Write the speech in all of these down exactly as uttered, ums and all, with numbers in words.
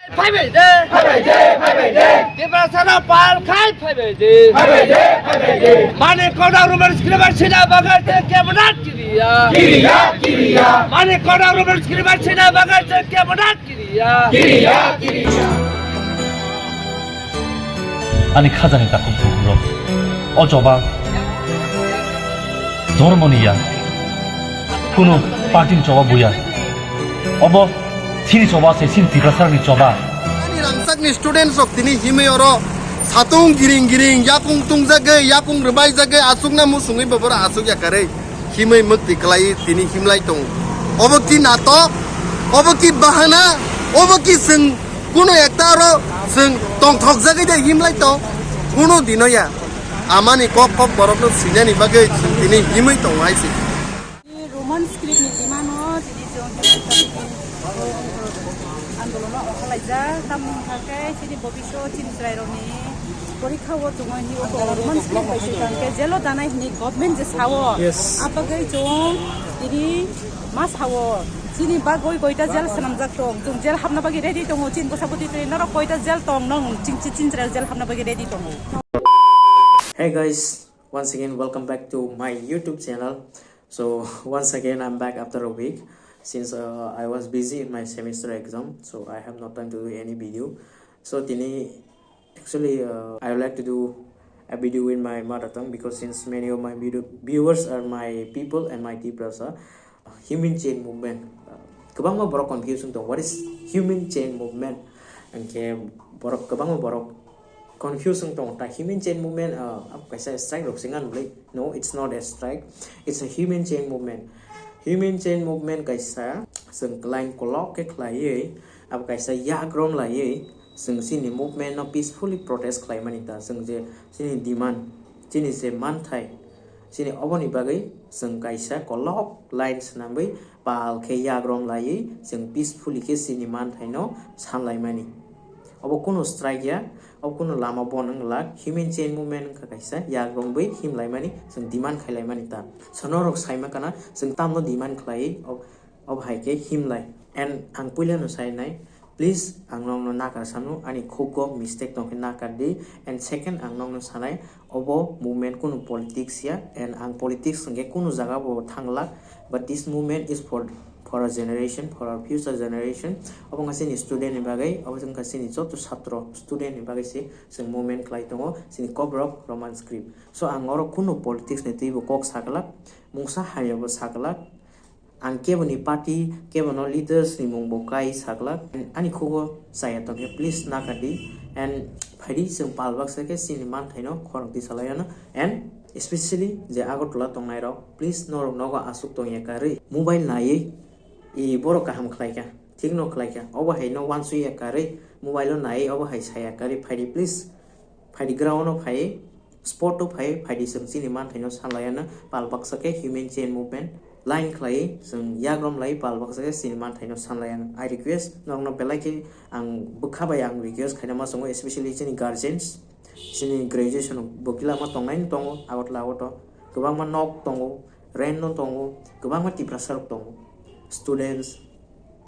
Phaibai de, phaibai de, phaibai de. Tiprasano pal khai phaibai de. Phaibai de, phaibai de. Manik Konda Roman script sina bagai se kebona kiriya. Kiriya, kiriya. Manik Konda Roman script sina bagai se kebona kiriya. Kiriya, kiriya. Ani khajani takhuk bukhuk rok. O choba dhormoni ya. Kunu party ni choba buya. Obo chini choba se, chini Tiprasa ni choba. Ani rangchak ni students rok tini himwi oro satung giring giring yakung tungjagwi, yakung rwbaijagwi, aswkna musungwi bo borok aswk yakarwi himwi mwktwi kwlaiwi tini himlai tongo. Obo ki natok, obo ki bahana, obo ki chwng kunu ekta oro chwng tongthokjagwi de himlai tong, kunu dino ya. Amani kok kok borokno sinani bagwi chwng tini himwi tongo hai se. Roman script ni demand o tini chwng andolon o okhalaijak, tamni hwnkha khe chini bobiswt chini chwrairokni porikha o tongwi hwnwi o Roman script bai se tongkhe jail o danai hwnwi government je sao. Yes. Abagwi chwng tini ma sao chini bagwi koita jail swnamjak tong, chwng jail hapna bagwi ready tongo, chini bwsa bwtwi twi norok koita jail tong, nong chini chwrai jail hapna bagwi ready tongo. Hey guys, once again welcome back to my YouTube channel. So once again I'm back after a week since uh, I was busy in my semester exam, so I have no time to do any video. So tini actually uh, I would like to do a video in my mother tongue because since many of my video viewers are my people and my Tiprasa, human chain movement. Uh, kwbangma borok confuse wng tongo, what is human chain movement? Hwnkhe borok, kwbangma borok confuse wng tongo, ta human chain movement, uh, abo kaisa strike rok se wngya nw le? No, it's not a strike, it's a human chain movement. Human chain movement kaisa chwng line kolok khe khlaiwi, abo kaisa yakrom laiwi chwng chini movement no peacefully protest khlaimani ta, chwng je chini demand, chini je manthai, chini oboni bagwi chwng kaisa kolok line swnamwi pal khe yakrom laiwi chwng peacefully khe chini manthaino sanlaimani. Obo kunu strike ya, obo kunu lama bon wng glak. Human chain movement wngkha kaisa yakromwi himlaimani, chwng demand khailaimani ta. So norok saima kana chwng tamno demand khlaiwi, ob-, obo hai khe himlai. And ang puilano sainai, please, ang nokno nakar sanu, ani khugo mistake tongkhe nakar di. And second, ang nokno sanai, obo movement kunu politics ya, and ang politics hwnkhe kunu jaga bo thanglak, but this movement is for, for our generation, for our future generation. Obo wngkha chini student ni bagwi, obo wngkha chini joto satro student ni bagwi se chwng movement khlai tongo, chini kokrok Roman script. So ang oro kunu politics ni twibo kok saglak, mungsa hamya bo saglak. Ang keboni party, kebono leaders ni mung bo kai saglak. Ani khugo chaya tongkhe, please nakar di. And phaidi chwng pal baksa khe chini manthaino khorang twi salai ano. And especially je Agartala tongnai rok, please norok nogo aswk tongya karwi mobile naiwi, i borok kaham khlaikha, thikno khlaikha, obo hai no wansukya karwi mobile o naiwi, obo hai saya karwi phaidi, please. Phaidi ground o phai, spot o phai, phaidi chwng chini manthaino sanlaiano, pal baksa khe human chain movement line khlai chwng yakrom lai, pal baksa khe chini manthaino sanlaiano. I request norokno belai khe ang bwkha bai ang request khaina ma chwngo, especially chini guardians, chini graduation bo kila ma tongnai tongo, Agartala o to kwbangma nok tongo, rent no tongo, kwbangma Tiprasa rok tongo, students,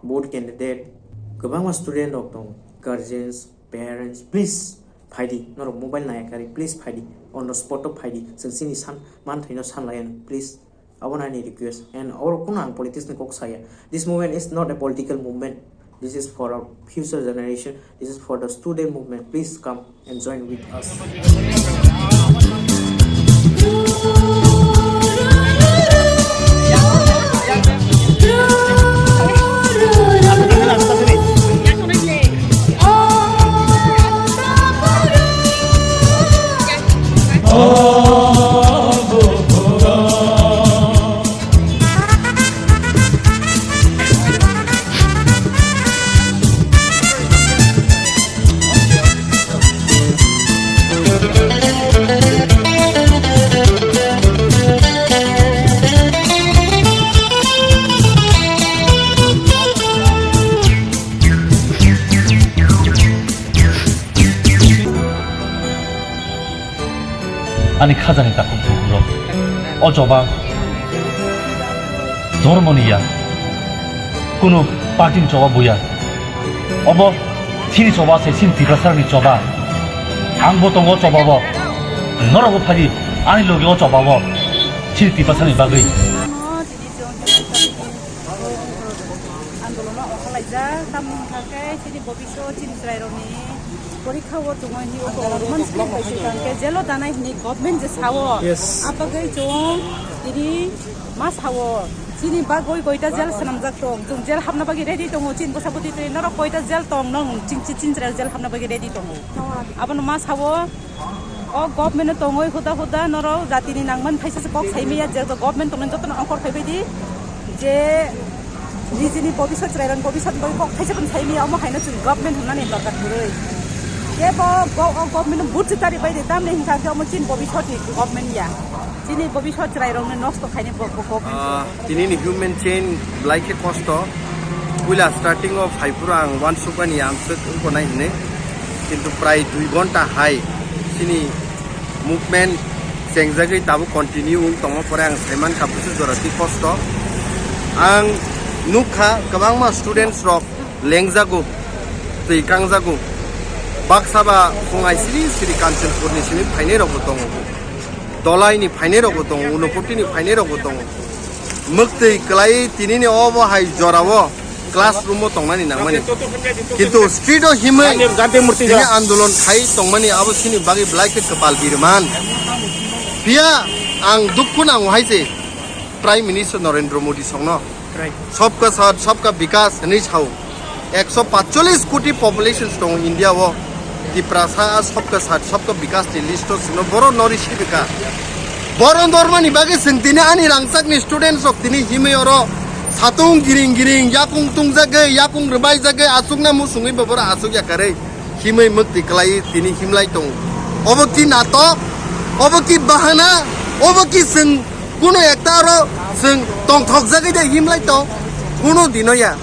both candidate, kwbangma student rok tongo, guardians, parents, please phaidi, norok mobile naya karwi, please phaidi, on the spot o phaidi, chwng chini san, manthaino sanlaiano, please, abono ani request, and oro kuno ang politics ni kok saya, this movement is not a political movement, this is for our future generation, this is for the student movement, please come and join with us. Ani khajani takhuk bukhuk rok. O choba dhormoni ya, kunu party ni choba buya. Obo Chini choba se, chini Tiprasani choba. Ang bo tongo choba bo. Norok bo phadi, ani loge o choba bo. Chini Tiprasani bagwi. Andolon o okhorlaijak, tamni hwnkha khe chini bobiswt chini chwrairokni porikha o tongwi hwnwi o Roman script bai se hwnkha khe jail o danai hwnwi government je sao. Yes. Abagwi chwng tini ma sao, chini bagwi koita jail swnamjak tong, chwng jail hapna bagwi ready tongo, chini bwsa bwtwi twi norok koita jail tong, nong chini chwrai jail hapna bagwi ready tongo. Abono ma sao. O government no tongwi huda huda norok jatini nangmani thaisa se kok sai maya, je government tongmani jotono ongkhor phaibai di, je nijini bobiswt chwrairokni bobiswt bai kok thaisa phano sai maya, omo haino chwng government hwnmani dorkar kwrwi. Kebo go-, o government no vote se tari bai di, tamni hwnkha khe omo chini bobiswt ni government ya, chini bobiswt chwrairokno nosto khaini bo, bo government. Ah, tini ni human chain belai khe kosto. Puila starting o phai phuru ang uansukmani amswk wngkha nai hinwi. Kintu prai dui ghonta hai chini movement chengjagwi tabuk continue wng tongma pore ang saimankha busu jora twi kosto. Ang nukha kwbangma students rok lengjago, twi kangjago. Baksa ba phungai siri siri Kanchanpur ni simi phainai rokbo tongo. Dolai ni phainai rokbo tongo, Unakoti ni phainai rokbo tongo. Mwktwi kwlai tinini obo hai jorao classroom o tongnani nangmani. Kintu street o himwi Gandhi, Gandhi murti tini ga. Andolon khai tongmani abo chini bagwi belai khe kwpal birman. Phiya ang dukhu nango hai se Prime Minister Narendra Modi songno. Right. Sabka Saath, Sabka Vikas hwnwi sao. Ekso patchollis koti population tongo India o. Tiprasa a Sabka Saath, Sabka Vikas ni list o sino, boro nori sibika. Boro normani bagwi chwng tini ani rangchakni students rok tini himwi oro satung giring giring, yakung tungjagwi, yakung rwbaijagwi, aswkna musungwi bo boro aswk yakarwi himwi mwktwi kwlai tini himlai tongo. Obo ki natok, obo ki bahana, obo ki chwng kunu ekta oro chwng tongthokjagwi de himlai tong? Kunu dino ya.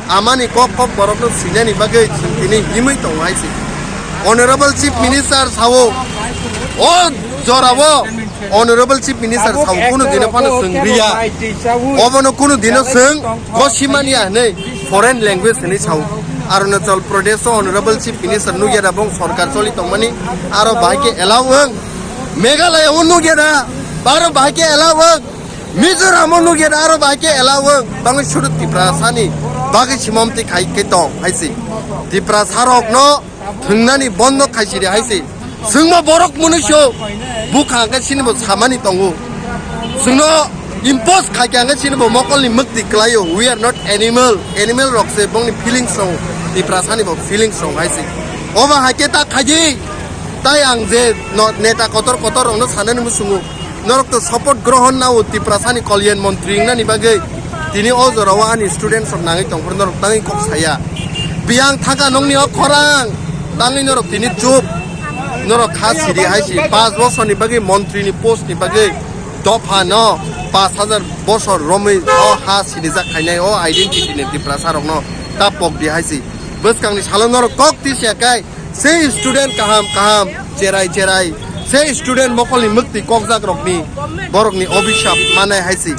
Amani kok kok borokno sinani bagwi chwng tini himwi tongo hai se. Honorable Chief Minister sao, o jorao Honorable Chief Minister sao, kunu dino phano chwng riya. Obono kunu dino chwng gosimani ya hwnwi foreign language hwnwi sao. Arunachal Pradesh o Honorable Chief Minister nukya da bong sorkar choli tongmani, aro bahai khe allow wng. Meghalaya o nukya da, aro bahai khe allow wng. Mizoram o nukya da aro bahai khe allow wng, tangwi sudu Tiprasani bagwi simamti khai khe tong hai se. Tiprasa rokno thwngnani bondo khai sidi hai se. Chwngma borok mwnwi so bukha hwnkhe chini bo samani tongo. Chwngno impose khai khe hwnkhe chini bo mokolni mwktwi kwlaio. We are not animal. Animal rok se bongni feelings rong, Tiprasani bo feelings rong hai se. Obo hai khe ta khaidi, tai ang je no, neta kotor kotor rokno sanani musungo. Norok to support grohon nao Tiprasani Kalyan Montri wngnani bagwi. Tini o jorao ani students rok nangwi tongphuru norok tangwi kok saya. Biyang thaka nongni o khorang tangwi norok tini chup. Norok kha siri hai si. Panch bosorni bagwi montrini postni bagwi dopha no panch hajar bosor romwi o ha sirijak khainai o identity ni Tiprasa rokno ta pokdi hai si. Bwskangni salo norok kok tisiya kai. Se student kaham kaham cherai cherai, se student mokolni mwktwi kokjak rokni borokni obisap manai hai se.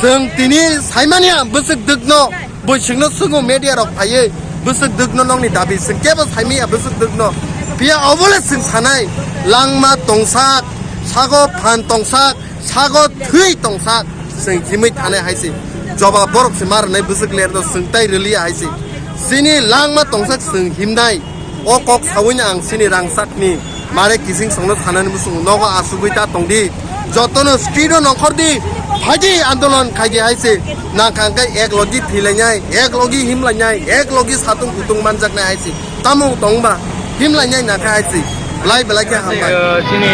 Chwng tini saimani ya bwswk dwkno, bwswkno swngo media rok phaiwi bwswk dwkno nokni dabi chwng kebo saimaya bwswk dwkno. Phiya obole chwng sanai langma tongsak, sago phan tongsak, sago thwi tongsak, chwng himwi thanai hai se. Jobab borok se ma rwnai bwswk lerno chwng tai rwliya hai se. Chini langma tongsak chwng himnai. O kok sawino ang chini rangchakni mare kising songno sanani muchungo nogo asugwi ta tongdi. Jotono street o nongkhordi, phaidi andolon khaidi hai se. Nangkha hwnkhe ek logi thwilainai, ek logi himlainai, ek logi satung kutung manjaknai hai se. Tamo tongba himlainai nangkha hai se. Belai belai khe hambai. Uh, chini,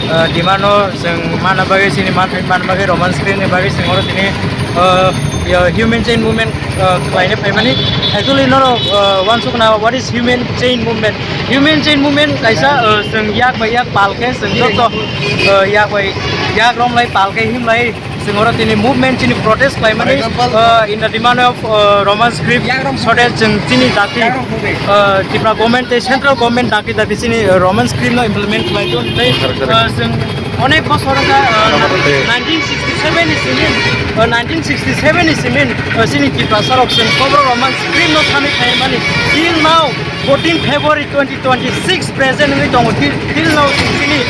uh, demand no chwng mana bagwi, chini manthai mana bagwi, Roman script ni bagwi chwng oro tini, uh, yo, human chain movement, uh, khlaina phaimani. Actually, norok, uh, wansukna, what is human chain movement? Human chain movement kaisa, uh, chwng yak bai yak pal khe, chwng joto, uh, yak bai yak romlai pal khe himlai. Chwng oro tini movement chini protest khlaimani, uh, in the demand of, uh, Roman script, sode chwng chini dati, uh, Tripura government tei central government dati dati chini, uh, Roman script no implement khlai tong tei, uh, chwng onek bosor wngkha, uh, nineteen sixty-seven Seven ni simin, uh, nineteen sixty seven ni simin, uh, chini Tiprasa rok chwng Kokborok Roman script no thani phaimani. Till now, fourteen February twenty twenty six present wngwi tongo. Till, till now chwng chini,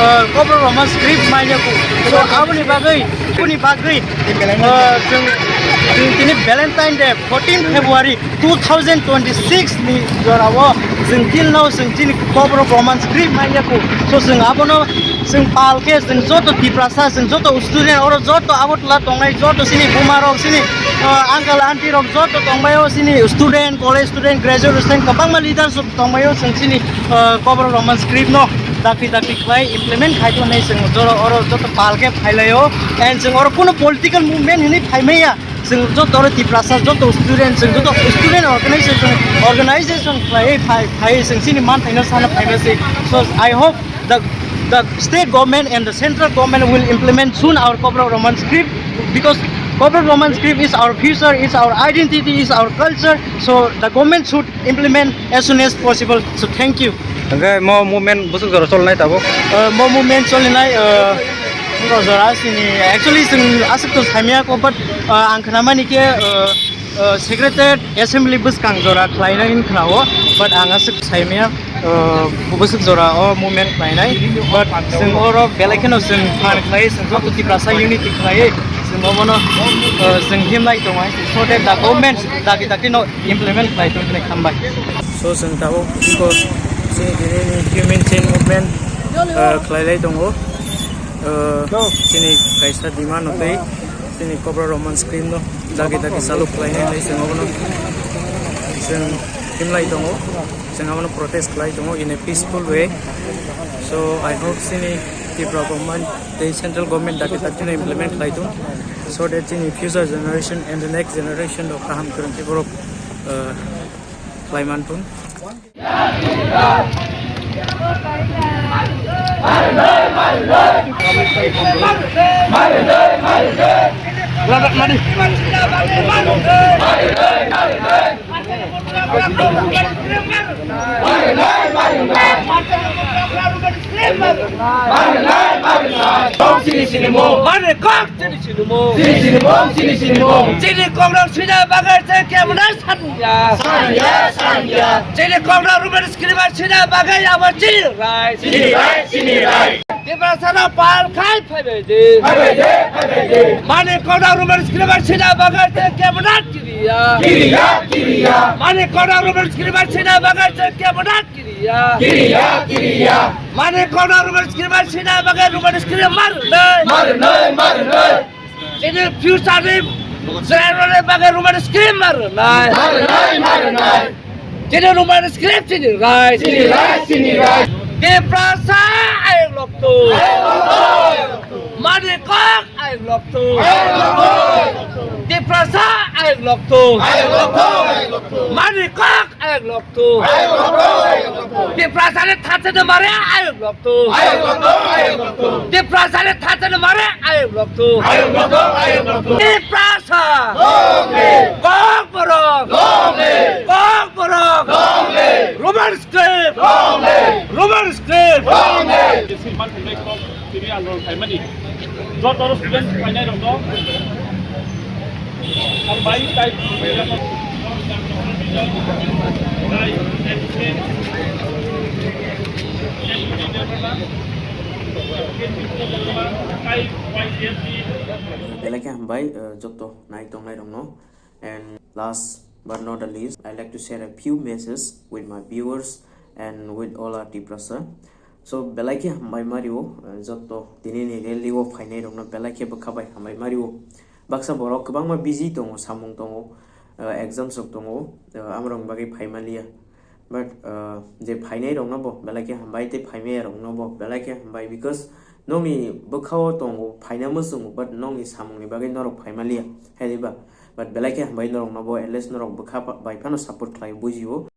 uh, Kokborok Roman script manya ku. So, aboni bagwi, aboni bagwi, uh, chwng, chwng tini Valentine Day, fourteen February two thousand twenty six ni jorao chwng till now chwng chini Kokborok Roman script manya ku. So, chwng abono chwng pal khe chwng joto Tiprasa, chwng joto student, oro joto Agartala tongnai, joto chini buma rok, chini, uh, uncle aunty rok joto tongbaio, chini student, college student, graduate student, kwbangma leaders rok tongbaio, chwng chini, uh, Kokborok Roman script no dakti dakti khlai implement khai tongnai, chwng joro oro joto pal khe phailaio, and chwng oro kuno political movement hinwi phaimaya. Chwng joto oro Tiprasa, joto student, chwng joto student organization, organization khlaiwi phai, phai chwng chini manthaino sana phaima se. So I hope the, the state government and the central government will implement soon our Kokborok Roman script, because Kokborok Roman script is our future, is our identity, is our culture. So the government should implement as soon as possible. So thank you. Hwnkhe mo movement bwswk jora cholnai tabuk? Uh, mo movement cholinai, uh, wngkha jora chini, actually chwng aswk to saimaya ko, but, uh, ang khnamani khe, uh, uh, secretariat assembly bwskang jora khlainai hin khnao, but ang aswk saimaya, uh, bwswk jora o movement khlainai, but chwng oro belai kheno chwng phan khlai, chwng joto Tiprasa unity khlai, chwng obono, uh, chwng himlai tongo, so that the government dakti dakti no implement khlai tong khlai hambai. So chwng tabuk iko chini tini ni human chain movement, uh, khlai lai tongo. Uh, chini kaisa demand no tei chini Kokborok Roman script no dagi dagi saluk khlai nai hinwi chwng abono chwng himlai tongo. Chwng abono protest khlai tongo in a peaceful way. So I hope chini Tripura government tei central government dagi dagi no implement khlai tong, so that chini future generation and the next generation rok kaham kwrwng khe borok, uh, khlai mantun. Sini sini mo. Mane kok sini sini mo. Sini sini mo, sini sini mo. Chini Kokborok sina bagai se kemna sanya. Sanya, sanya. Chini Kokborok Roman script sina bagai abo chini right. Chini right, chini right. Tiprasa no pal khai phaibai de. Phaibai de, phaibai de. Mane Kokborok Roman script sina bagai se kemna kiriya. Kiriya, kiriya. Mane Kokborok Roman script sina bagai se kemna kiriya. Kiriya, kiriya. Mane Kokborok Roman script sina bagai Roman script mar nai. Mar nai, mar nai. Chini future ni chwrairokni bagwi Roman script ma rwnai. Ma rwnai, ma rwnai. Chini Roman script chini right. Chini right, chini right. Tiprasa ayuk loktu. Ayuk loktu, ayuk loktu. Mani kok ayuk loktu. Ayuk loktu, ayuk loktu. Tiprasa ayuk loktu. Ayuk loktu, ayuk loktu. Mani kok ayuk loktu. Ayuk loktu, ayuk loktu. Tiprasani thathani mare ayuk loktu. Ayuk loktu, ayuk loktu. Tiprasani thathani mare ayuk loktu. Ayuk loktu, ayuk loktu. Tiprasa. Long live. Kokborok. Long live. Kokborok. Long live. Roman script. Long live. Roman script. Long live. Tini ang rong khaimani. Joto student khainai rong no. Ang bai tai. Belai khe hambai, eh, joto nai tongnai rong no. And last but not the least, I like to share a few messages with my viewers and with all our Tiprasa. So, belai khe hambai mario, eh, jotto tini ni rally o phainai rokno belai khe bwkha bai hambai mario. Baksa borok kwbangma busy tongo, samung tongo, eh, exams rok tongo, eh, amorok bagwi phai maliya. But, uh, je phainai rokno bo belai khe hambai, tei phaimaya rokno bo belai khe hambai, because nokni bwkhao tongo, phaina muchungo, but nokni samungni bagwi norok phai maliya, hai diba? But belai khe hambai norokno bo, at least norok bwkha pa-, bai phano support khlai bujio.